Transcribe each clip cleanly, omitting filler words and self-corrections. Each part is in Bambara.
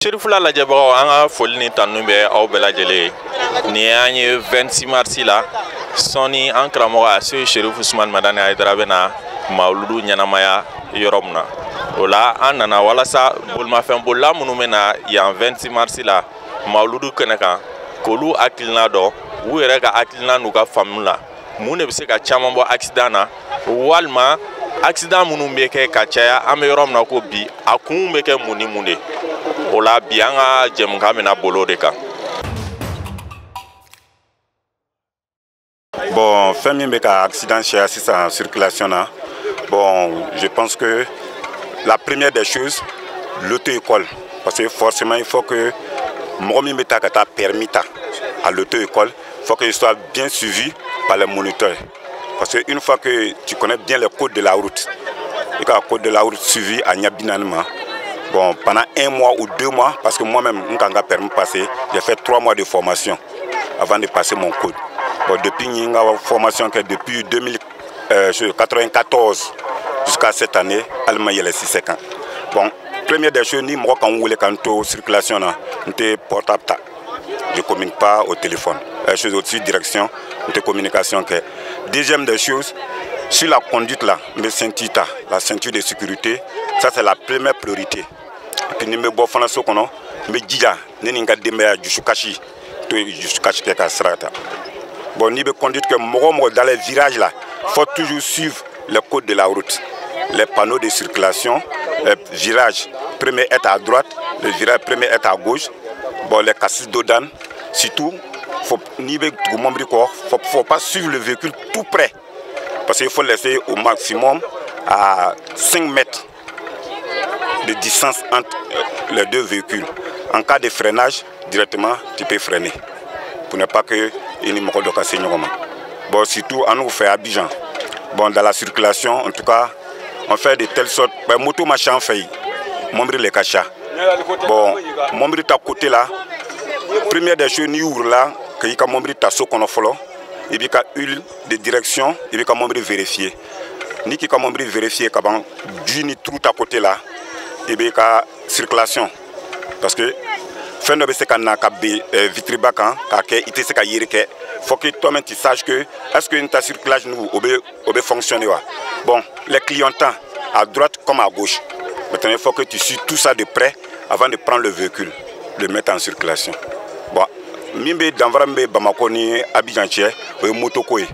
Cherifula lajɛbagaw, an ka foli ni tanu bɛ aw bɛɛ lajɛlen ye. Nin y'an ye 26 mars la. Sɔɔni an karamɔgɔ Aseyi Sherifu Usumani Madani Hayidara bɛna mawuludu ɲɛnamaya yɔrɔ min na, o la an nana walasa bolimafɛn bolila minnu bɛ na yan 26 mars la mawuludu kɛnɛ kan, k'olu hakilina dɔn, u yɛrɛ ka hakilina n'u ka faamu la, mun de bɛ se ka caman bɔ accident na, walima accident minnu bɛ kɛ ka caya an bɛ yɔrɔ min na ko bi, a kun bɛ kɛ mun ni mun de. O la bi an ka jɛmukan bɛna bolo o de kan. Bon, fɛn min bɛ ka accident caya sisan circulation na, bon, je pense que la première des choses, l'auto-école, parce que forcément il faut que mɔgɔ min bɛ taa ka taa permis ta à l'auto-école, il faut qu'il soit bien suivi par les moniteurs. Parce que une fois que tu connais bien les codes de la route, i ka code de la route suivi a ɲɛ 40 ma, bon, pendant un mois ou 2 mois, parce que moi-même, n ka n ka permis passé, j'ai fait 3 mois de formation avant de passer mon code. Bon, depuis n ka formation kɛ depuis 2094 jusqu'à cette année, hali ma yɛlɛ sisɛ kan. Bon, première des choses, ni mɔgɔ ka n wele ka n to circulation na, n tɛ portable ta, je communique pas au téléphone, chose aussi direction, n tɛ communication kɛ. Deuxième des choses, sur la conduite là, n bɛ ceinture ta, la ceinture de sécurité, ça c'est la première priorité. Et puis ni n bɛ bɔ fana so kɔnɔ, n bɛ jija ne ni n ka denbaya dusukasi to dusukasi kɛ ka sira ta. Bon, n'i bɛ conduite kɛ, mɔgɔ o mɔgɔ dans les virages là, faut toujours suivre les codes de la route, les panneaux de circulation, les virages premier est à droite, le virage premier est à gauche. Bon, les cassis dos d'âne, surtout faut n'i bɛ tugu mobili kɔ, faut pas suivre le véhicule tout près, parce qu'il faut laisser au maximum à 5 mètres de distance entre les deux véhicules. En cas de freinage, directement tu peux freiner pour ne pas que i ni mɔgɔ dɔ ka se ɲɔgɔn ma. Bon, surtout an n'u fɛ Abidjan, bon, dans la circulation en tout cas, on fait de telle sorte, ben, moto ma ca an fɛ yen, mobili le ka ca. Bon, mobili ta côté la, première des choses, n'i wurila k'i ka mobili ta so kɔnɔ fɔlɔ, i b'i ka huile de direction, i b'i ka mobili vérifier. N'i k'i ka mobili vérifier ka ban, ji ni trou ta côté la, i b'i ka circulation, parce que fɛn dɔ bɛ se ka na ka bin vitre ba kan k'a kɛ i tɛ se ka yeri kɛ. Faut que toi-même tu saches que est-ce que ta circulation o bɛ fonctionner wa. Bon, les clignotants à droite comme à gauche, maintenant il faut que tu suis tout ça de près avant de prendre le véhicule, le mettre en circulation. Bon, min bɛ danfara min bɛ Bamakɔ ni Abidjan cɛ, o ye moto ko ye.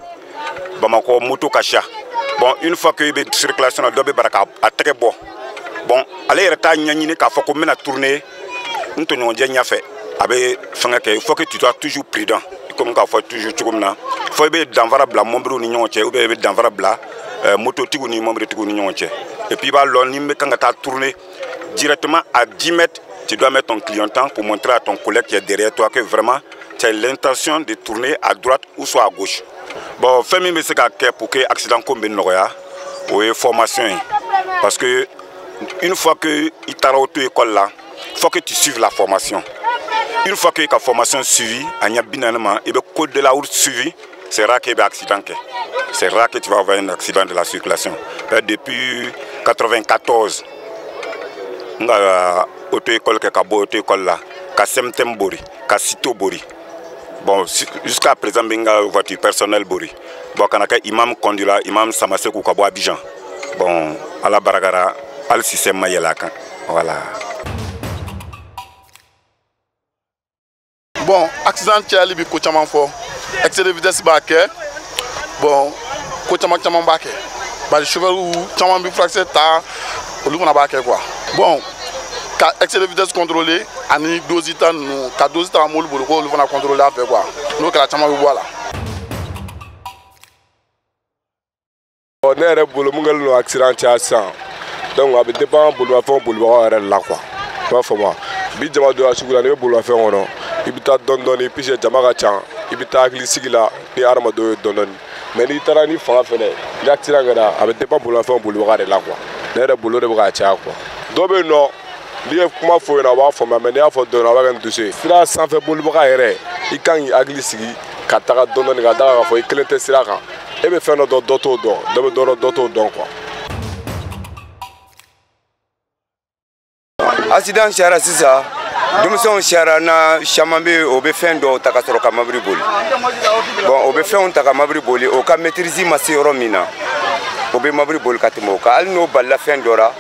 Bamakɔ moto ka ca. Bon, une fois que i bɛ circulation na, dɔ bɛ bara k'a tɛgɛ bɔ. Bon, ale yɛrɛ t'a ɲɛɲini k'a fɔ ko n bɛna tourner n tɔɲɔgɔncɛ ɲɛfɛ, a bɛ fɛngɛ kɛ. Il faut que tu sois toujours prudent, komi k'a fɔ toujours cogo min na, fo i bɛ danfara bila mɔbiliw ni ɲɔgɔn cɛ, ou bien i bɛ danfara bila mototigiw ni mɔbilitigiw ni ɲɔgɔn cɛ. Et puis i b'a lɔn ni n bɛ kan ka taa tourner directement à 10 mètres, tu dois mettre ton clignotant pour montrer à ton collègue qui est derrière toi que vraiment tu as l'intention de tourner à droite ou soit à gauche. Bon, fɛn min bɛ se ka kɛ pour que accident ko bɛ nɔgɔya, o ye formation ye, parce que une fois que i taara auto école la, faut que tu suives la formation. Une fois que i ka formation suivi a ɲɛ 40 ma, i bɛ code de la route suivi, c'est rare qu'il y ait accident kɛ, c'est rare que tu vas avoir un accident de la circulation. Depuis 94, n ka auto école kɛ, ka bɔ auto école la ka CMTM bori, ka CITO bori. Bon, jusqu'à présent n bɛ n ka voiture personnelle bori. Bon, ka na kɛ imam conduit la, imam Samaseku ka bɔ Abidjan. Bon, Ala barakara, hali système ma yɛlɛ a kan, voilà. Bon, accident cayali bi ko caman fɔ. Excès de vitesse b'a kɛ. Bon, ko caman caman b'a kɛ, bari chauffeur caman bi furakisɛ ta, olu fana b'a kɛ quoi. Bon, ka excès de vitesse contrôler ani dose ta ninnu, ka dose ta mobili bolo, k'olu fana contrôler a fɛ quoi. N'o kɛra, caman bɛ bɔ a la. Ne yɛrɛ bolo, mun kɛlen don accident caya sisan, donc a bɛ dépend bolimafɛnw bolibagaw yɛrɛ de la quoi. I b'a faamu wa? Bi jama donna sugu la, n'i bɛ bolimafɛn kɔnɔ, i bɛ taa dɔɔni dɔɔni, puisque jama ka ca, i bɛ taa hakili sigi la ni hadamadenw ye dɔɔni dɔɔni. Mais n'i taara ni fanga fɛnɛ, ni accident kɛra, a bɛ dépend bolimafɛnw bolibaga de la quoi. Ne yɛrɛ bolo, de bɛ k'a caya quoi. Dɔw bɛ yen nɔ, n'i ye kuma fɔ ɲɛna, u b'a faamuya, mais n'i y'a fɔ dɔw ɲɛna, a b'a kɛ ni dusu ye. Sira sanfɛ bolibaga yɛrɛ, i kan k'i hakili sigi ka taga dɔɔni dɔɔni, ka da k'a fɔ i kelen tɛ sira kan. E bɛ fɛn dɔ dɔn, dɔ t'o dɔn, dɔ bɛ dɔ dɔn, dɔ t'o dɔn quoi. Accident cayara sisan. Denmisɛnw siyara na caman bɛ o bɛ fɛn dɔw ta ka sɔrɔ ka mobili boli. Bon, o bɛ fɛnw ta ka mobili boli, o ka maîtrise ma se yɔrɔ min na, o bɛ mobili boli ka tɛmɛ o kan. Hali n'o balila fɛn dɔ la,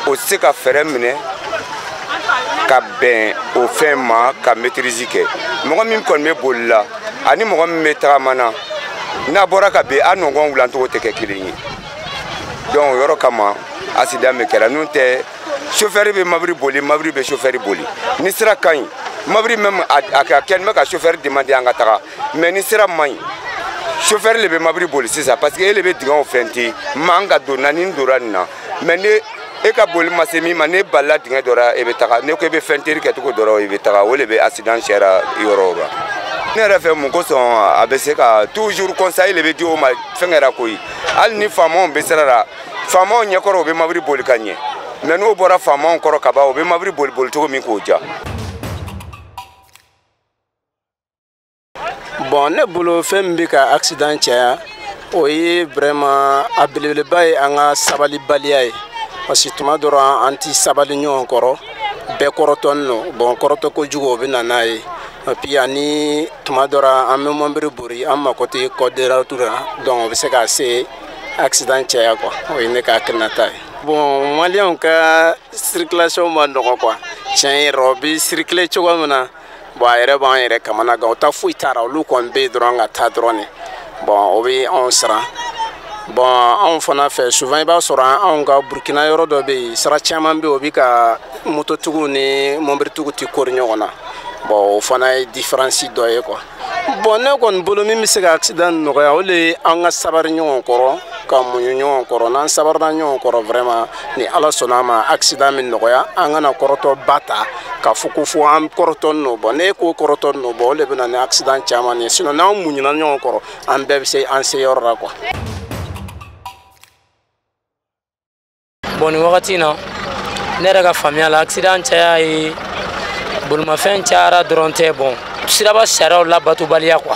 o tɛ se ka fɛɛrɛ minɛ ka bɛn o fɛn ma ka maîtrise kɛ. Mɔgɔ min kɔni bɛ boli la ani mɔgɔ min bɛ tagama na, n'a bɔra ka bin, a nɔgɔn wulancogo tɛ kɛ kelen ye. Donc o yɔrɔ kama accident bɛ kɛra. N'o tɛ, chauffeur bɛ mobili boli, mobili bɛ chauffeur boli. Ni sira ka ɲi, mobili même a kɛlen bɛ ka chauffeur demander an ka taga, mais ni sira man ɲi, chauffeur le bɛ mobili boli sisan, parce que e le bɛ dingɛw fɛnte man ka don na ni n donna nin na. Mais ne e ka boli ma se min ma, ne balila dingɛ dɔ la, e bɛ taga. Ne ko e bɛ fɛnteri kɛcogo dɔ la, i bɛ taga. O de bɛ accident sera yɔrɔ o la. Ne yɛrɛ fɛ, mun kosɔn a bɛ se ka toujours conseil le bɛ di o ma fɛn kɛra koyi. Hali ni faamaw bɛ sira la, faamaw ɲɛkɔrɔ, o bɛ mobili boli ka ɲɛ, mais n'o bɔra faamaw kɔrɔ ka ban, o bɛ mobili boli boli cogo min k'o diya. Bon, ne bolo, fɛn min bɛ ka accident caya, o ye vraiment a belebeleba ye an ka sabalibaliya ye, parce que tuma dɔ la an ti sabali ɲɔgɔn kɔrɔ, bɛɛ kɔrɔtɔnin don. Bon, kɔrɔtɔ kojugu, o bɛ na n'a ye. Et puis ani tuma dɔ la an bɛ mobili bori, an mako tɛ code de la route la, donc o bɛ se ka se accident caya quoi. O ye ne ka hakilinata ye. Bon, maliyɛnw ka circulation ma nɔgɔ quoi. Tiɲɛ yɛrɛ, o bɛ circuler cogo min na, bon, a yɛrɛ b'an yɛrɛ kamana gan. O ta foyi t'a la, olu kɔni bɛ yen dɔrɔn ka taa dɔrɔn de. Bon, o bɛ anw siran. Bon, anw fana fɛ, souvent i b'a sɔrɔ anw ka Burukina yɔrɔ dɔ bɛ yen, sira caman bɛ yen, o bɛ ka mototigiw ni mobilitigiw tɛ kori ɲɔgɔn na. Bon, o fana ye différence dɔ ye quoi. Bon, ne kɔni bolo, min bɛ se ka accident nɔgɔya, o de ye an ka sabari ɲɔgɔn kɔrɔ, ka muɲu ɲɔgɔn kɔrɔ. N'an sabarila ɲɔgɔn kɔrɔ, vraiment, ni Ala sɔnna a ma, accident bɛ nɔgɔya. An kana kɔrɔtɔ ba ta k'a fɔ ko fo an kɔrɔtɔ nɔ bɔ. N'e ko kɔrɔtɔ nɔ bɔ, o de bɛ na ni accident caman ye. Sinon n'an muɲuna ɲɔgɔn kɔrɔ, an bɛɛ bɛ se an se yɔrɔ la quoi. Bon, nin wagati in na, ne yɛrɛ ka faamuya la, accident caya ye bolimafɛn cayara dɔrɔn tɛ. Bon, siraba sariyaw labatobaliya quoi.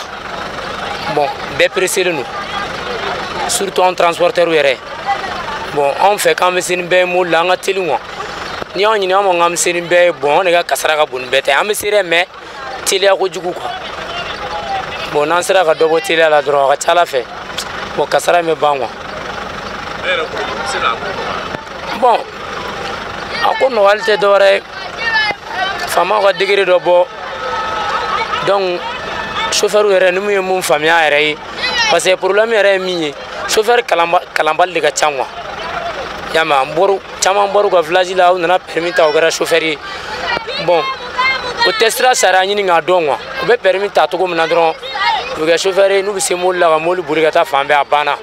Bon, bɛɛ pressélen don, surtout an transporteur yɛrɛ. Bon, anw fɛ k'an bɛ se ni bɛɛ ye mobili la, an ka teli quoi. N'i y'anw ɲininka, an b'a fɔ k'an bɛ se ni bɛɛ ye. Bon, anw de ka kasara ka bon ni bɛɛ ta ye. An bɛ se dɛ, mais teliya kojugu quoi. Bon, n'an sera ka dɔ bɔ teliya la dɔrɔn, a ka ca Ala fɛ, bon, kasara in bɛ ban quoi. Bon, a ko nɔgɔyali tɛ dɔwɛrɛ ye, faamaw ka degré dɔ bɔ. Donc chauffeur yɛrɛ, ni mun ye mun faamuya yɛrɛ ye, parce que problème yɛrɛ ye min ye, chauffeur kalanbali de ka ca quoi. I y'a mɛn, an bɔr'u caman bɔr'u ka village la, u nana permis ta, o kɛra chauffeur ye. Bon, o tɛ sira sariya ɲini k'a dɔn quoi. U bɛ permis ta cogo min na dɔrɔn, u bɛ kɛ chauffeur ye. N'u bɛ se mobili la, ka mobili boli ka taa fan bɛɛ, a banna.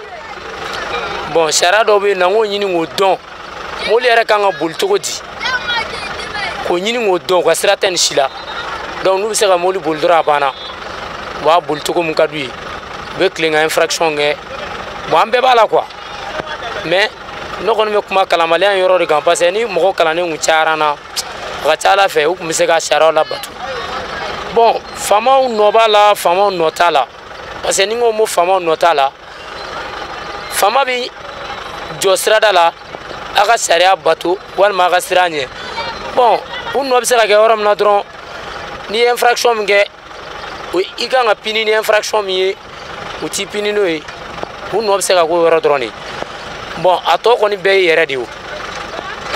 Bon, sariya dɔw bɛ yen nɔ, an k'o ɲini k'o dɔn, mobili yɛrɛ kan ka boli cogo di, k'o ɲini k'o dɔn. U ka sira tɛ nin si la. Donc n'u bɛ se ka mobili boli dɔrɔn, a banna. U b'a boli cogo min ka d'u ye, u bɛ tilen ka infraction kɛ. Bon, an bɛɛ b'a la quoi, mais ne kɔni bɛ kuma kalanbaliya in yɔrɔ de kan, parce que ni mɔgɔ kalannen kun cayara n na, a ka ca Ala fɛ, u tun bɛ se ka sariyaw labato. Bon, faamaw nɔ b'a la, faamaw nɔ t'a la, parce que ni n ko n ko faamaw nɔ t'a la, faama bɛ jɔ sirada la a ka sariya bato walima a ka sira ɲɛ. Bon, u nɔ bɛ se ka kɛ yɔrɔ min na dɔrɔn, n'i ye infraction min kɛ, i kan ka pini ni infraction min ye, u t'i pini n'o ye. U nɔ bɛ se ka k'o yɔrɔ dɔrɔn de. Bon, a tɔ kɔni bɛɛ y'i yɛrɛ de ye. O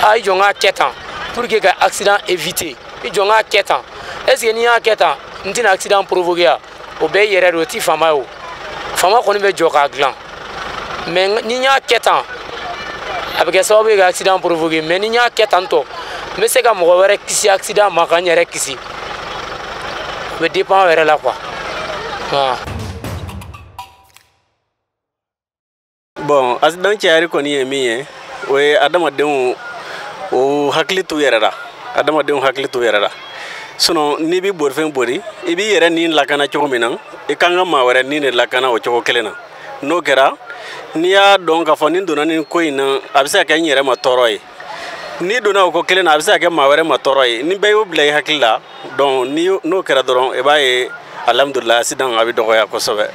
a i jɔ n k'a kɛ tan pour que ka accident éviter, i jɔ n k'a kɛ tan, est ce que n'i y'a kɛ tan, n tɛna accident provoquer ya? O bɛɛ y'i yɛrɛ de ye, o t'i faama ye. O faama kɔni bɛ jɔ k'a dilan, mais ni n y'a kɛ tan, a bɛ kɛ sababu ye ka accident provoquer, mais ni n y'a kɛ tan tɔ, n bɛ se ka mɔgɔ wɛrɛ kisi accident ma, ka n yɛrɛ kisi. O bɛ dépend aw yɛrɛ la quoi. Bon, accident cayali kɔni ye min ye, o ye adamadenw o hakili t'u yɛrɛ la. Adamadenw hakili t'u yɛrɛ la. Sinon n'i bɛ bolifɛn boli, i b'i yɛrɛ ni lakana cogo min na, i kan ka maa wɛrɛ ni de lakana o cogo kelen na. N'o kɛra, n'i y'a dɔn k'a fɔ ni donna nin ko in na, a bɛ se ka kɛ n yɛrɛ ma tɔɔrɔ ye. N'i donna o ko kelen na, a bɛ se ka kɛ maa wɛrɛ ma tɔɔrɔ ye. Ni bɛɛ y'o bila i hakili la, donc ni n'o kɛra dɔrɔn, i b'a ye, alhamdulilayi, accident a bɛ dɔgɔya kosɛbɛ.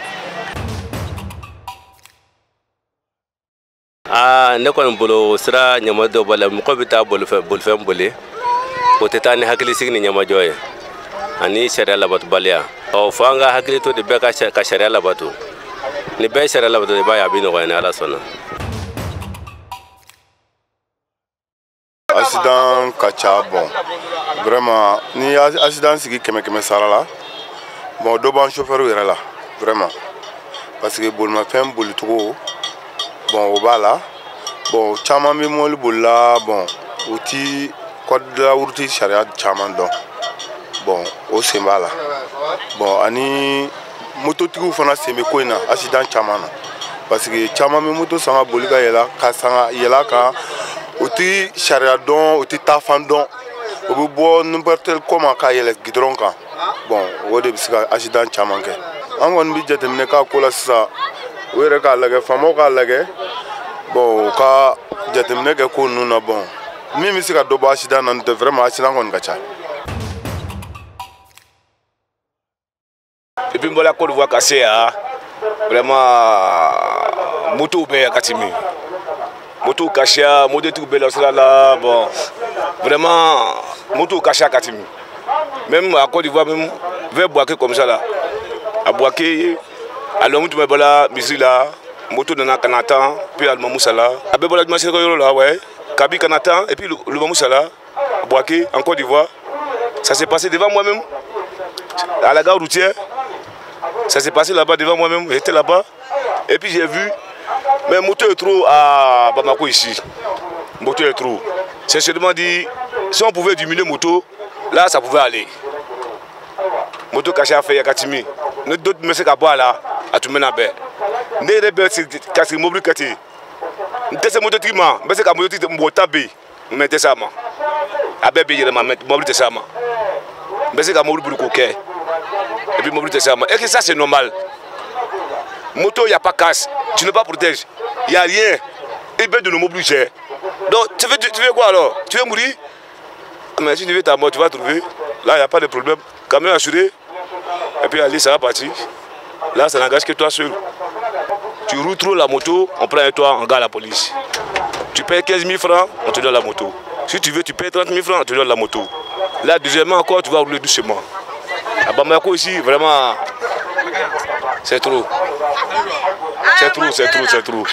Aa, ne kɔni bolo, sira ɲama dɔ b'a la. Mɔgɔ bɛ taa bolifɛn boli. O tɛ taa ni hakilisigi ni ɲɛmajɔ ye ani sariya labatobaliya. Ɔ fo an ka hakili to de bɛɛ ka sariya labato. Ni bɛɛ ye sariya labato, i b'a ye a bɛ nɔgɔya ni Ala sɔnna. Accident ka ca. Bon, vraiment, ni accident sigi 100 100 sara la, bon, dɔ b'an chauffeur yɛrɛ la vraiment, parce que bolimafɛn bolicogo, bon, o b'a la. Bon, caman bɛ mobili bolila, bon, u ti code de la route sariya caman dɔn. Bon, o sen b'a la. Bon, ani mototigiw fana sen bɛ ko in na accident caman na, parce que caman bɛ moto san ka boli ka yɛlɛ ka san ka yɛlɛ a kan. U ti sariya dɔn, u ti taafan dɔn, u bɛ bɔ n'importe comment ka yɛlɛ goudron kan. Bon, o de bɛ se ka accident caman kɛ. An kɔni bɛ jateminɛ k'a ko la sisan, u yɛrɛ k'a lajɛ, faamaw k'a lajɛ, bon, u ka jateminɛ kɛ ko ninnu na. Bon, min bɛ se ka dɔ bɔ accident na, n'o tɛ vraiment accident kɔni ka ca. Depuis n bɔra Côte d'Ivoire ka se yan, vraiment, motow bɛ yan ka tɛmɛ. Moto ka siya, mototigiw bɛ la sira la. Bon, vraiment, moto ka siya ka tɛmɛ. Même à Côte d'Ivoire, même vers Bouaké comme ça là, à Bouaké, alimami tun bɛ bɔla misiri la, moto nana ka na tan, puis alimami sala. A bɛɛ bɔla jumasiri yɔrɔ la, ouais, kabi ka na tan, et puis l'alimami sala Bouaké, en Côte d'Ivoire. Ça s'est passé devant moi-même à la gare routière. Ça s'est passé là-bas devant moi-même, j'étais là-bas et puis j'ai vu. Mais moto est trop à Bamako ici. Moto est trop. C'est seulement dit, si on pouvait diminuer moto, là ça pouvait aller. Moto caché à faire Yakatimi. Nous d'autres me ka boire là, à tout mener bête. Ne rebelle c'est casse mobile kati. N'te moto trima, mais c'est ka moto moto mais t'es ça ma. A bébé yérema mobile t'es ça ma. Mais c'est ka mobile pour coquet. Et puis mobile t'es ça ma. Et que ça c'est normal. Moto, il n'y a pas casse, tu n'es pas protégé, il n'y a rien. Et bien de nous mobiliser. Donc tu veux quoi alors? Tu veux mourir? Mais si tu veux ta mort, tu vas trouver. Là, il n'y a pas de problème. Camion assuré. Et puis allez, ça va partir. Là, ça n'engage que toi seul. Tu roules trop la moto, on prend un toi, on gare la police. Tu payes 15 000 francs, on te donne la moto. Si tu veux, tu payes 30 000 francs, on te donne la moto. Là, deuxièmement encore, tu vas rouler doucement. À Bamako ici, vraiment, c'est trop. C'est trop, c'est trop, c'est trop.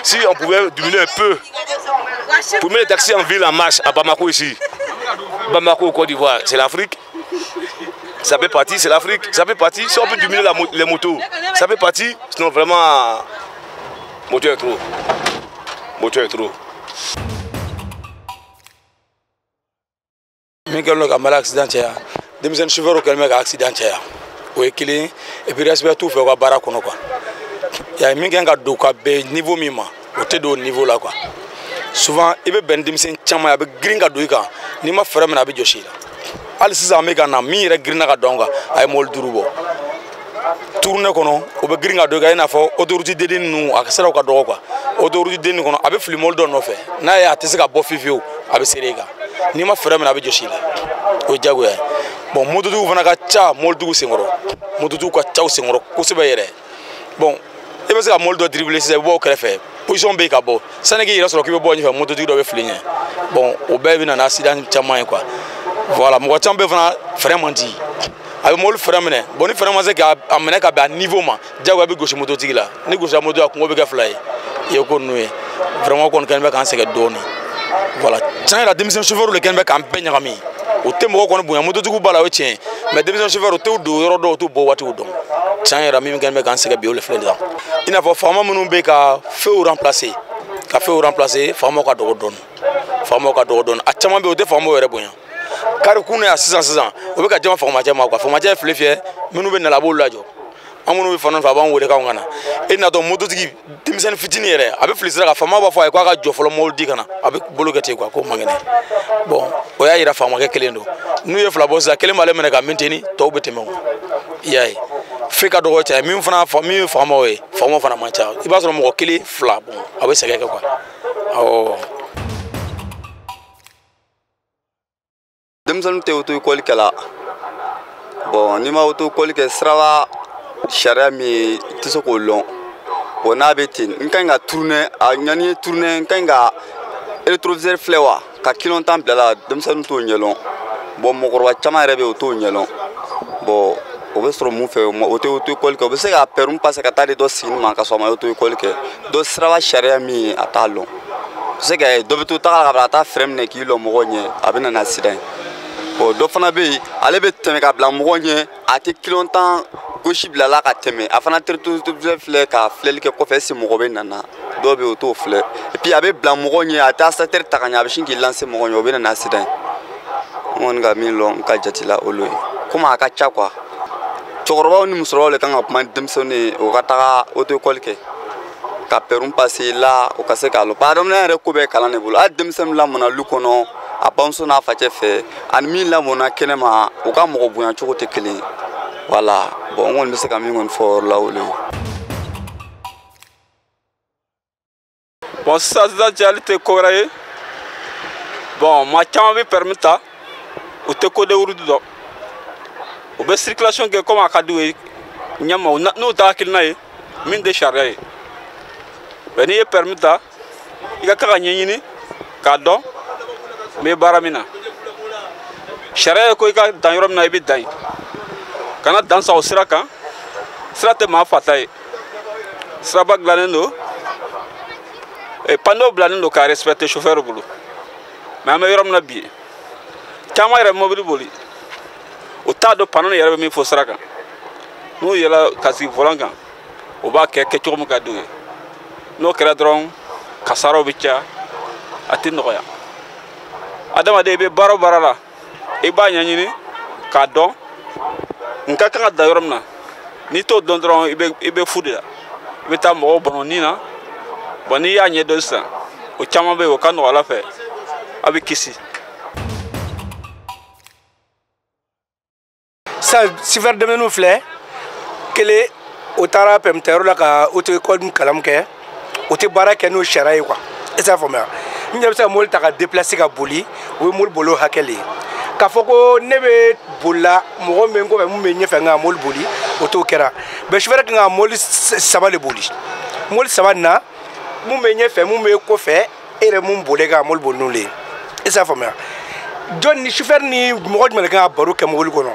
Si on pouvait diminuer un peu, pour mettre les taxis en ville en marche à Bamako ici. Bamako, Côte d'Ivoire, c'est l'Afrique. Ça peut partir, c'est l'Afrique. Ça peut partir. Si on peut diminuer les motos, ça peut partir. Sinon, vraiment, moto est trop. Moto est trop. Min kɛlen don ka Mali accident caya, denmisɛnnin chauffeur kɛlen bɛ ka accident caya, o ye kelen. Et puis respect t'u fɛ u ka baara kɔnɔ quoi. Ya min kan ka don ka bɛn niveau min ma, o tɛ don o niveau la quoi. Souvent i bɛ bɛn denmisɛnnin caman ye, a bɛ girin ka don i kan, n'i ma fɛɛrɛ minɛ a bɛ jɔsi i la. Hali sisan an bɛ ka na min yɛrɛ girinna ka don an kan, a ye mobili 5 bɔ tournée kɔnɔ, o bɛ girin ka don i kan i n'a fɔ autoroute denni ninnu, a siraw ka dɔgɔ quoi. Autoroute denni kɔnɔ a bɛ fili mobili dɔ nɔfɛ, n'a ye a tɛ se ka bɔ fiyewu fiyewu, a bɛ serrer i kan, n'i ma fɛɛrɛ minɛ a bɛ jɔsi i la, o ye diyagoya ye. Bon, mototigiw fana ka ca mobilitigiw senkɔrɔ, mototigiw ka ca u senkɔrɔ kosɛbɛ yɛrɛ. Bon, i bɛ se ka mobili dɔ dribbler sisan, i bɛ bɔ o kɛrɛfɛ, position bɛ yen ka bɔ, sani k'i yɛrɛ sɔrɔ k'i bɛ bɔ ɲɛfɛ, mototigi dɔ bɛ fili ɲɛ. Bon, o bɛɛ bɛ na ni accident caman ye quoi. Voilà, mɔgɔ caman bɛ fana frein man di, a bɛ mobili frein minɛ. Bon, ni frein ma se k'a minɛ ka bɛn a niveau ma, diyagoya i bɛ gosi mototigi la. Ni gosira moto la, kungo bɛ kɛ fila ye. I ye ko ninnu ye vraiment kɔni kɛlen bɛ k'an sɛgɛn dɔɔnin. Voilà, tiɲɛ yɛrɛ la, denmisɛnnin chauffeur de kɛlen bɛ k'an bɛɛ ɲagami. O tɛ mɔgɔ kɔni bonya, mototigiw b'a la, o ye tiɲɛ ye, mais denmisɛnnin chauffeur u t'u don yɔrɔ dɔw, u t'u bɔ waatiw dɔn. Tiɲɛ yɛrɛ, min kɛlen bɛ k'an sɛgɛn bi, o de filɛ nin ye. I n'a fɔ faama minnu bɛ ka feuw remplacer, ka feuw remplacer, faamaw ka dɔgɔ dɔɔnin, faamaw ka dɔgɔ dɔɔnin. A caman bɛ yen, o tɛ faamaw yɛrɛ bonya. Kari kun yan sisan sisan, o bɛ ka jama faamacɛ ma quoi. Faamacɛ ye file fiyɛ, minnu bɛ na la, a b'olu lajɔ. An minnu bɛ fan fɛ, a b'an wele k'anw ka na. E natɔ mototigi denmisɛnnin fitinin yɛrɛ, a bɛ fili sira kan, faama b'a fɔ a ye k'a ka jɔ fɔlɔ, mobili di ka na, a bɛ bolo kɛ ten quoi, k'o man kɛnɛ. Bon, o y'a yira faamakɛ kelen don. N'u ye 2 bɔ sisan, kelen b'ale minɛ ka maintenir, tɔw bɛ tɛmɛ o. I y'a ye, f'e ka dɔgɔ caya, min fana min ye faamaw ye, faamaw fana man ca. I b'a sɔrɔ mɔgɔ 1 2, bon, a bɛ sɛgɛn kɛ quoi. Awɔ. Denmisɛnninw tɛ auto école kɛ la. Bon, n'i ma auto école kɛ, siraba sariya min ye, i tɛ se k'o lɔn. Bon, n'a bɛ ten, n ka ɲi ka tourner, a ɲani ye tourner, n ka ɲi ka rétroviseur filɛ wa, ka kilo 10 bila la, denmisɛnninw t'o ɲɛdɔn. Bon mɔgɔkɔrɔba caman yɛrɛ bɛ yen o t'o ɲɛdɔn. Bon o bɛ sɔrɔ mun fɛ, o tɛ auto-école kɛ. O bɛ se ka permis passer ka taa di dɔ sigini ma ka sɔrɔ a ma auto-école kɛ. Dɔ siraba sariya min ye a t'a lɔn. Se ka dɔ bɛ to taga la ka bila a taa frein minɛ k'i lɔ mɔgɔw ɲɛ, a bɛ na ni accident ye. Bon dɔ fana bɛ yen, ale bɛ tɛmɛ ka bila mɔgɔw ɲɛ, a tɛ kilo tan gosi bila la ka tɛmɛ, a fana rétroviseur filɛ ka filɛli kɛ kɔfɛ, est-ce que mɔgɔ bɛ nana. Dɔw bɛ yen o t'o filɛ, et puis a bɛ bila mɔgɔw ɲɛ, a tɛ accélérateur ta ka ɲɛ, a bɛ sin k'i lancer mɔgɔw ɲɛ, o bɛ na ni accident ye. N kɔni ka min lɔn n ka jate la olu ye, komi a ka ca quoi. Cɛkɔrɔbaw ni musokɔrɔbaw de kan ka kuma ni denmisɛnninw ye, o ka taga auto-école kɛ ka permis passer la, o ka se k'a lɔn. Parce que adamadenya yɛrɛ ko bɛɛ kalan de bolo. Hali denmisɛnnin lamɔna lu kɔnɔ a bamuso n'a facɛ fɛ, ani min lamɔna kɛnɛma, u ka mɔgɔ bonya cogo tɛ kelen ye. Voilà, bon n kɔni bɛ se ka min kɔni fɔ o yɔrɔ la o de ye. Bon sisan sisan cayali tɛ ko wɛrɛ ye. Bon maa caman bɛ permis ta, u tɛ code de route dɔn, u bɛ circulation kɛ comme a ka di u ye ɲɛma, n'u ta hakilina ye min tɛ sariya ye. Mais n'i ye permis ta, i ka kan ka ɲɛɲini k'a dɔn n bɛ baara min na. Sariya ye ko i ka dan yɔrɔ min na, i bɛ dan yen, kana dan sa o sira kan. Sira tɛ maa fata ye, siraba dilannen don, panneau bilalen don k'a respecter chauffeur bolo. Mais an bɛ yɔrɔ min na bi, caman yɛrɛ mobili boli, o t'a dɔn panneau yɛrɛ bɛ min fɔ sira kan. N'u yɛlɛ ka sigi volant kan, o b'a kɛ kɛcogo min ka d'u ye. N'o kɛra dɔrɔn, kasaraw bɛ caya, a tɛ nɔgɔya. Adamaden i bɛ baara o baara la, i b'a ɲɛɲini k'a dɔn n ka kan ka dan yɔrɔ min na. N'i t'o dɔn dɔrɔn, i bɛ fu de la, i bɛ taa mɔgɔw bɔnɔ nin na. Bon n'i y'a ɲɛdɔn sisan, o caman bɛ yen o ka nɔgɔ Ala fɛ, a bɛ kisi. Sisan sifɛri denmisɛnninw filɛ, kelen o taara permis tayɔrɔ la ka auto-école kalan kɛ, o tɛ baara kɛ n'o sariya ye quoi. E t'a faamuya, n yɛrɛ bɛ se ka mobili ta ka déplacer ka boli, o ye mobili boli o hakɛ le ye. K'a fɔ ko ne bɛ bolila mɔgɔ min bɛ n kɔfɛ, mun bɛ n ɲɛfɛ, n ka mobili boli, o t'o kɛra. Mais sufɛri kan ka mobili saba de boli, mobili saba nin na, mun bɛ ɲɛfɛ, mun bɛ kɔfɛ, e yɛrɛ mun boli ka mobili boli n'olu ye. E t'a faamuya, jɔn ni sufɛri ni mɔgɔ jumɛn de kan ka baro kɛ mobili kɔnɔ?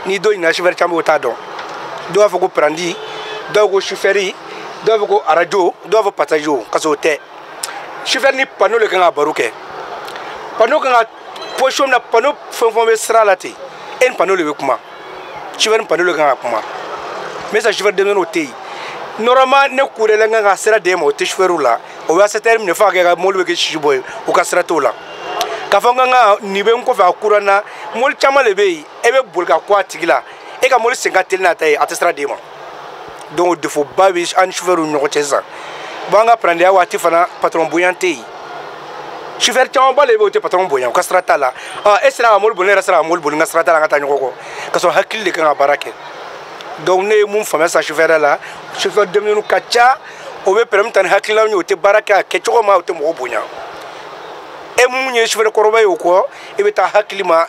Ni dɔ ɲinɛna, sufɛri caman bɛ yen o t'a dɔn. Dɔw b'a fɔ ko prandi, dɔw ko sufɛri, dɔw b'a fɔ ko arajo, dɔw b'a fɔ passager, ka sɔrɔ o tɛ. Sufɛri ni panneau de kan ka baro kɛ. Panneau kan ka position min na, panneau fɛn fɛn bɛ sira la ten, e ni panneau de bɛ kuma. Sufɛri ni panneau de kan ka kuma. Mais sisan sufɛri denmisɛnninw tɛ yen. Normalement ne kurela n kan ka sira d'e ma, o tɛ sufɛriw la. O bɛ accélérateur minɛ fo ka kɛ ka mobili bɛ kɛ sisi bɔ ye, o ka sira t'o la. K'a fɔ n kan ka nin bɛ n kɔfɛ a kura n na, mobili caman de bɛ yen, e bɛ boli ka kɔ a tigi la, e ka mobili sen ka teli n'a ta ye, a tɛ sira d'e ma. Donc défaut ba bɛ an ni sufɛriw ni ɲɔgɔn cɛ sisan. Bon an ka parandiya waati fana, patron bonya tɛ yen. Sufɛri camanba de bɛ yen, o tɛ patron bonya, u ka sira t'a la. E sera ka mobili boli, ne yɛrɛ sera ka mobili boli, n ka sira t'a la, an ka taa ɲɔgɔn kɔ. Ka sɔrɔ hakili de kan ka baara kɛ. Donc ne ye mun faamuya sisan sufɛriya la, sufɛri denmisɛnninw ka ca, o bɛ permis ta ni hakilinaw ye, o tɛ baara kɛ a kɛcogo ma, o tɛ mɔgɔ bonya. E mun ye sufɛri kɔrɔba ye o kɔ, e bɛ taa hakili ma,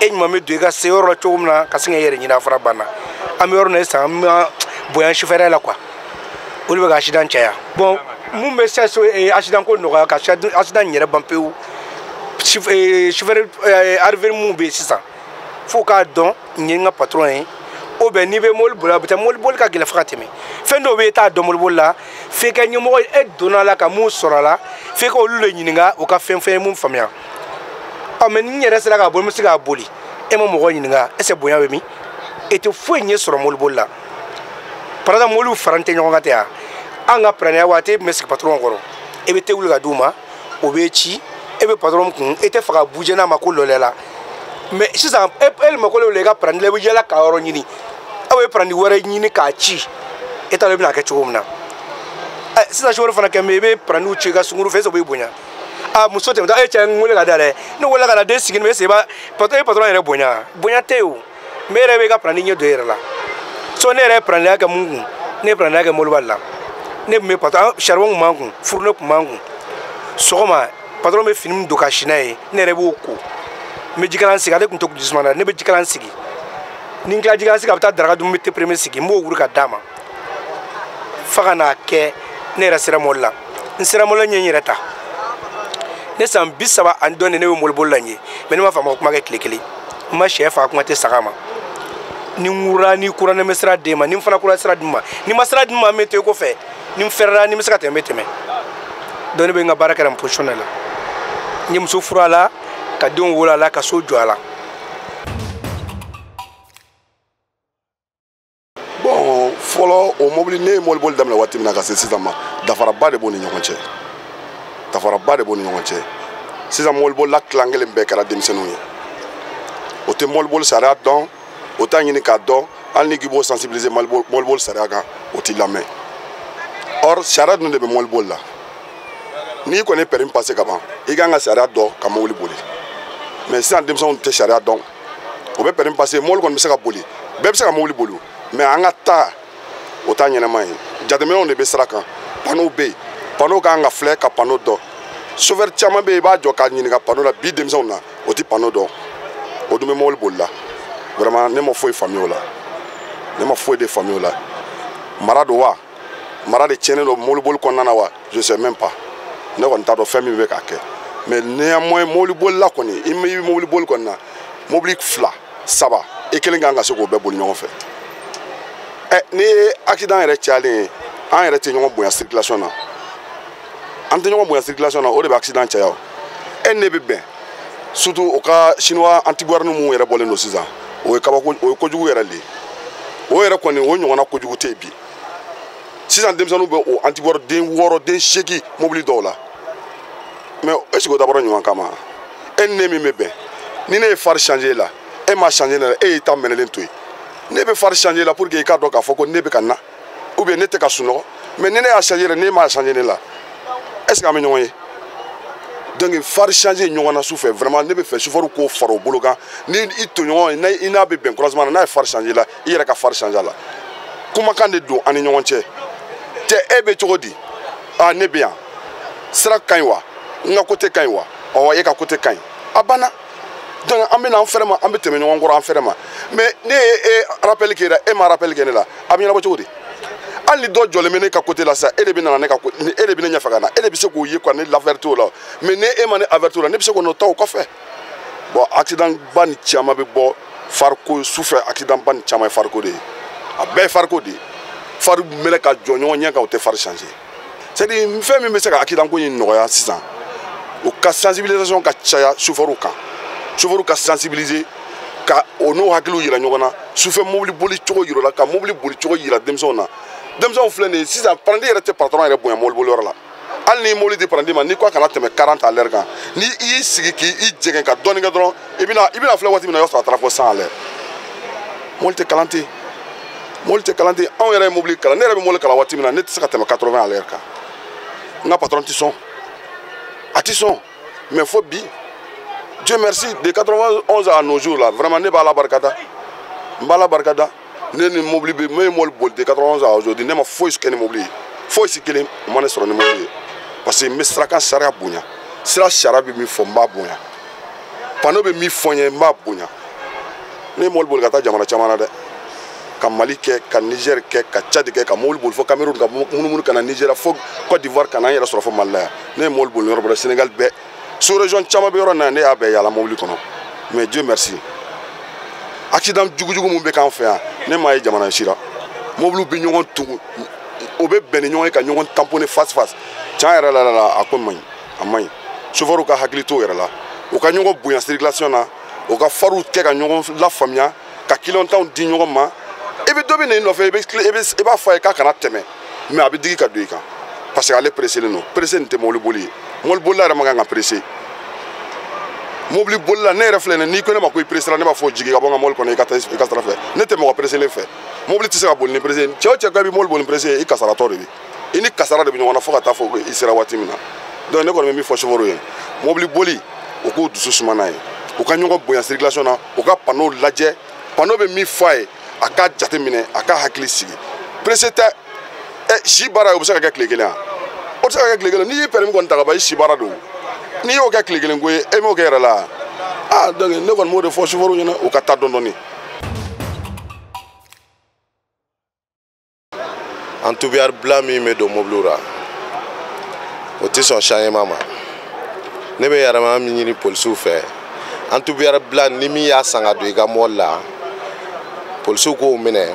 e ɲuman bɛ don i ka se yɔrɔ la cogo min na, ka sin k'i yɛrɛ ɲini a fara banna. An bɛ yɔrɔ min na sisan, an ma bonya sufɛriya la quoi. Olu bɛ ka accident caya. Bon mun bɛ se accident ko nɔgɔya, ka accident yɛrɛ ban pewu, sufɛri arrivé mun bɛ yen sisan, f'o k'a dɔn nin ye n ka patron ye. O bɛ n'i bɛ mobili boli, a bɛ taa mobili boli ka gɛlɛn fo ka tɛmɛ. Fɛn dɔw bɛ yen, e t'a dɔn mobili boli la, f'e ka ɲɛmɔgɔ ye, e donna a la ka mun sɔrɔ a la, f'e ka olu de ɲininka, o ka fɛn fɛn ye mun faamuya. Ɔ mɛ ni n yɛrɛ sera k'a boli, n bɛ se k'a boli, e ma mɔgɔ ɲininka, est ce que bonya bɛ min? E tɛ foyi ɲɛ sɔrɔ mobili boli la. Par exemple, mobiliw fara tɛ ɲɔgɔn kan ten wa? An ka parandiya waati, e tun bɛ sigi patron kɔrɔ, e bɛ te wuli ka d'u ma, o b'e ci, e bɛ patron kun, e tɛ fɛ ka bouger n'a ma ko lɔlɛ la. Mais sisan e mako le i ka parandi la, i bɛ yala k'a yɔrɔ ɲini, aw ye parandi wɛrɛ ɲini k'a ci, e t'a dɔn i bɛna kɛ cogo min na. Sisan sofɛri fana kɛ mɛ i bɛ parandiw ci i ka sunkuru fɛ, est ce que o b'i bonya? A muso tɛmɛtɔ, e cɛ n wele ka da dɛ, ne wele ka na den sigi, est ce que i b'a patron, e patron yɛrɛ bonya? Bonya tɛ yen o. Mais e yɛrɛ bɛ i ka parandi ɲɛ don e yɛrɛ la. So ne yɛrɛ ye parandiya kɛ mun kun? Ne ye parandiya kɛ mobili la. Ne tun bɛ patron, charbon tun b'an kun, fourneau tun b'an kun. Sɔgɔma patron bɛ fini min don ka si n'a ye, ne yɛrɛ b'o ko. N bɛ jikalan sigi, ale tun tɛ jisuma na, ne bɛ jikalan sigi. Ni n tilala jikalan sigi, a bɛ taa daraka dun, n bɛ te premier sigi, n b'o wuli ka d'a ma. Fo ka n'a kɛ ne yɛrɛ sera mobili la. N sera mobili la, n ye n yɛrɛ ta. Ne san 30 ani dɔɔnin ne bɛ mɔbiliboli la n ye, mais ne ma faama kuma kɛ tile kelen. N ma sɛ faga, kuma tɛ saga ma. Ni n wura ni kura ne bɛ sira d'e ma, ni n fana kura sira di ma, ni ma sira di ma n bɛ to i kɔfɛ, ni n fɛrɛla ni n bɛ se ka tɛmɛ n bɛ tɛmɛ. Donc ne bɛ n ka baara kɛ nin position de la. N ye muso furu a la, ka denw wolo a la, ka so jɔ a la. Bon, fɔlɔ o mobili, ne ye mɔbiliboli daminɛ waati min na ka se sisan ma, dafaraba de b'o ni ɲɔgɔn cɛ. Dafaraba de b'o ni ɲɔgɔn cɛ. Sisan mɔbilibolila tilan kelen bɛɛ kɛra denmisɛnninw ye. O tɛ mɔbiliboli sariya dɔn, o t'a ɲini k'a dɔn, hali ni k'i b'o sensibiliser mɔbiliboli sariya kan, o t'i lamɛn. Or sariya dun de bɛ mɔbiliboli la. N'i kɔni ye permis passé ka ban, i kan ka sariya dɔn ka mobili boli. Mais sisan denmisɛnninw tɛ sariya dɔn. O bɛ permis passé, mobili kɔni bɛ se ka boli, bɛɛ bɛ se ka mobili boli. Mais an ka taa o t'a ɲɛnama ye. Jateminɛw de bɛ sira kan, panneau bɛ yen, panneau kan ka filɛ ka panneau dɔn. Chauffeur caman bɛ yen, i b'a jɔ k'a ɲininka panneau la, bi denmisɛnw na o tɛ panneau dɔn, o dun bɛ mobili boli la. Vraiment ne ma foyi faamuya o la, ne ma foyi de faamuya o la. Mara don wa, mara de tiɲɛnen don mobili boli kɔnɔna na wa, je sais même pas. Ne kɔni t'a dɔn fɛn min bɛ k'a kɛ. Mais néanmoins mobili bolila kɔni, i bɛ mobili boli kɔni na, mobili 2 3 i kelen kan ka se k'o bɛɛ boli ɲɔgɔn fɛ. Ni ye accident yɛrɛ cayalen ye, an yɛrɛ tɛ ɲɔgɔn bonya circulation na. An tɛ ɲɔgɔn bonya circulation na, o de bɛ accident caya o. Ne bɛ bɛn, surtout o ka chinois antiboire minnu yɛrɛ bɔlen don sisan, o ye kabako, o ye kojugu yɛrɛ de ye. O yɛrɛ kɔni, o ɲɔgɔnna kojugu tɛ yen bi. Sisan denmisɛnninw bɛ o antiboire den 6 den 8 mobili dɔw la. Mais est ce que o dabɔra ɲuman kama? E ni ne min bɛ bɛn, ni ne ye phare changer la, e ma changer ne la, e y'i ta mɛnɛlen to yen. Ne bɛ phare changer la pour que i k'a dɔn k'a fɔ ko ne bɛ ka na, ou bien ne tɛ ka sunɔgɔ. Mais ni ne y'a changer la, ne m'a changer ne la, est ce que an bɛ ɲɔgɔn ye? Donc phare changer ɲɔgɔn na su fɛ, vraiment ne bɛ fɛ chauffeur k'o fara o bolo kan. Ni i tɔɲɔgɔn i n'a bɛ bɛn croisement na, n'a ye phare changer la, i yɛrɛ ka phare changer a la. Kumakan de don an ni ɲɔgɔn cɛ. Cɛ, e bɛ cogo di? Ah, ne bɛ yan, sira ka ɲi wa? N ka côté ka ɲi wa? Ɔwɔ, e ka côté ka ɲi. A banna. Donc an bɛ na an fɛrɛ ma, an bɛ tɛmɛ ɲɔgɔn kɔrɔ an fɛrɛ ma. Mais ne ye e rappel kɛ la, e ma rappel kɛ ne la, a bɛ ɲɛnabɔ cogo di? Hali ni dɔ jɔlen bɛ ne ka côté la sisan, e de bɛ na ne ka, e de bɛ ne ɲɛfɛ ka na, e de bɛ se k'o ye quoi, ne l'avertir o la. Mais ni e ma ne avertir o la, ne bɛ se k'o nɔ ta o kɔfɛ. Bon, accident ba ni caman bɛ bɔ fariko sufɛ, accident ba ni caman ye fariko de ye. A bɛɛ ye fariko de ye. Phare mɛnɛ ka jɔ ɲɔgɔn ɲɛ kan, o tɛ phare changer. C'est à dire fɛn min bɛ se ka accident ko in nɔgɔya sisan, o ka sensibilisation ka caya chauffeur kan. Chauffeur ka sensibiliser, ka o n'o hakiliw yira ɲɔgɔn na, sufɛ mobili boli cogo yira la, ka mobili boli cogo yira denmisɛnw na. Denmisɛnw filɛ nin ye sisan, paranti yɛrɛ tɛ patron yɛrɛ bonya mobili boliyɔrɔ la. Hali ni mobili di paranti ma, n'i ko a kana tɛmɛ 40 à l'heure kan, ni i y'i sigi k'i jɛngɛ ka dɔɔnin kɛ dɔrɔn, i bɛna filɛ waati min na, i b'a sɔrɔ a taara fɔ 100 à l'heure. Mobili tɛ kalan ten, mobili tɛ kalan ten. Anw yɛrɛ ye mobili kalan, ne yɛrɛ bɛ mobili kalan waati min na, ne tɛ se ka tɛmɛ 80 à l'heure kan. N ka patron tɛ sɔn, a tɛ sɔn. Mais fo bi, Dieu merci, de 91 à nos jours là, vraiment ne b'a la barikada, n b'a la barikada. Ne ni mobili bɛ, ne ye mobili boli de 91 à aujourd'hui, ne ma foyi kɛ ni mobili ye, foyi si kelen o ma ne sɔrɔ ni mobili ye. Parce que n bɛ sirakan sariya bonya, sira sariya bɛ min fɔ n b'a bonya, panneau bɛ min fɔ n ye n b'a bonya. Ne ye mobili boli ka taa jamana caman na dɛ, ka Mali kɛ, ka Niger kɛ, ka Tchad kɛ, ka mobili boli fo Cameroun, ka munumunu ka na Nigeria, fo Côte d'Ivoire, ka na n yɛrɛ sɔrɔ fo Mali la yan. Ne ye mobili boli yɔrɔ bɛɛ la, Sénégal bɛɛ, sous région caman bɛ yɔrɔ in na, ne y'a bɛɛ yaala mobili kɔnɔ. Mais Dieu merci, accident jugujugu mun bɛ k'an fɛ yan, ne m'a ye jamana si la. Mobiliw bɛ ɲɔgɔn tugu, o bɛ bɛn ni ɲɔgɔn ye ka ɲɔgɔn tamponner face face. Tiɲɛ yɛrɛ la, a ko man ɲi, a man ɲi. Chauffeur ka hakili t'o yɛrɛ la, u ka ɲɔgɔn bonya circulation na, u ka faruw kɛ ka ɲɔgɔn lafaamuya, ka clientèle di ɲɔgɔn ma. I bɛ dɔ bɛ na i nɔfɛ, i b'a fɔ a ye k'a kana tɛmɛ, mais a bɛ digi ka don i kan, parce que ale pressé len don. Pressé nin tɛ mobili boli ye, mobili bolila yɛrɛ man kan ka pressé. Mobili bolila ne yɛrɛ filɛ nin ye, n'i ko ne ma ko i pressé la, ne b'a fɔ jigin ka bɔ n ka mobili kɔnɔ, i ka taa i ka sira fɛ. Ne tɛ mɔgɔ pressé len fɛ. Mobili tɛ se ka boli ni pressé. Cɛ o cɛ ko i bɛ mobili boli ni pressé ye, i kasaratɔ de bɛ, i ni kasara de bɛ ɲɔgɔn na fo ka taa fɔ i sera waati min na. Donc ne kɔni bɛ min fɔ chauffeur ye, mobili boli, u k'u dusu suma n'a ye, u ka ɲɔgɔn bonya circulation na, u ka panneau lajɛ, panneau bɛ min fɔ a ye, a k'a jate minɛ, a k'a hakili sigi. Pressé tɛ. Si baara ye, o bɛ se ka kɛ tile kelen wa? O tɛ se ka kɛ tile kelen. N'i y'i permis kɔni ta ka ban, i si baara don. N'i y'o kɛ tile kelen ko ye, e m'o kɛ yɛrɛ la. Ah, donc ne kɔni b'o de fɔ chauffeur ɲɛna, u ka taa dɔɔni dɔɔni. An tubiyari bila min bɛ don mobiliw la, o tɛ sɔn changement ma. Ne bɛ yɛlɛma min ɲini polisiw fɛ, anti-brouillard bila ni min y'a san ka don i ka mɔbili la, polisiw k'o minɛ,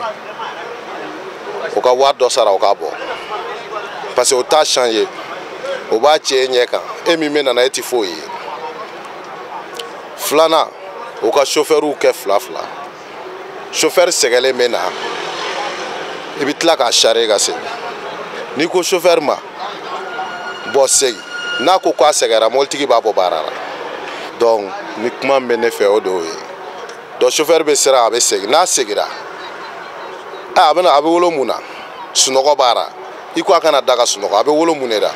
o ka wari dɔ sara, o k'a bɔ, parce que o t'a changer, o b'a cɛ e ɲɛ kan, e min bɛ nana e ti foyi ye. Filanan, o ka chauffeurw kɛ fila fila. Chauffeur sɛgɛlen bɛ na, i bɛ tila k'a charger ka segin. N'i ko chauffeur ma bɔ segin, n'a ko k'a sɛgɛnra, mɔbilitigi b'a bɔ baara la. Donc ni kuma min bɛ ne fɛ, o de y'o ye. Donc chauffeur bɛ siran, a bɛ segin. N'a seginna, a bɛna a bɛ wolo mun na? Sunɔgɔ b'a la. I ko a kana da ka sunɔgɔ, a bɛ wolo mun de la?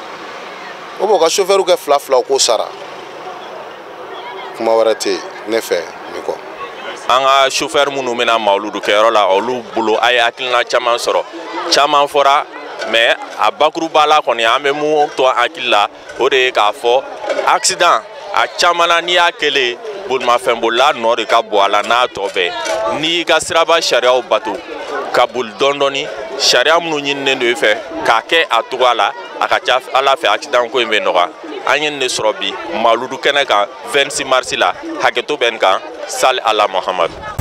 O b'o ka chauffeur kɛ fila fila, o k'o sara. Kuma wɛrɛ tɛ yen ne fɛ nin kɔ. An ka chauffeur minnu bɛna mawuludu kɛyɔrɔ la, olu bolo a ye hakilina caman sɔrɔ, caman fɔra, mais a bakuruba la kɔni, an bɛ mun to hakili la, o de ye k'a fɔ accident a caman na, n'i y'a kɛlen, bolimafɛnbolila nɔ de ka bon a la n'a tɔ bɛɛ. N'i y'i ka siraba sariyaw bato ka boli dɔɔni dɔɔni, sariya minnu ɲininen don i fɛ k'a kɛ a cogoya la, a ka ca Ala fɛ, accident ko in bɛ nɔgɔya. An ye nin de sɔrɔ bi mawuludu kɛnɛ kan 26 mars la. Hakɛto bɛ nin kan. Sali ala Muhamadu.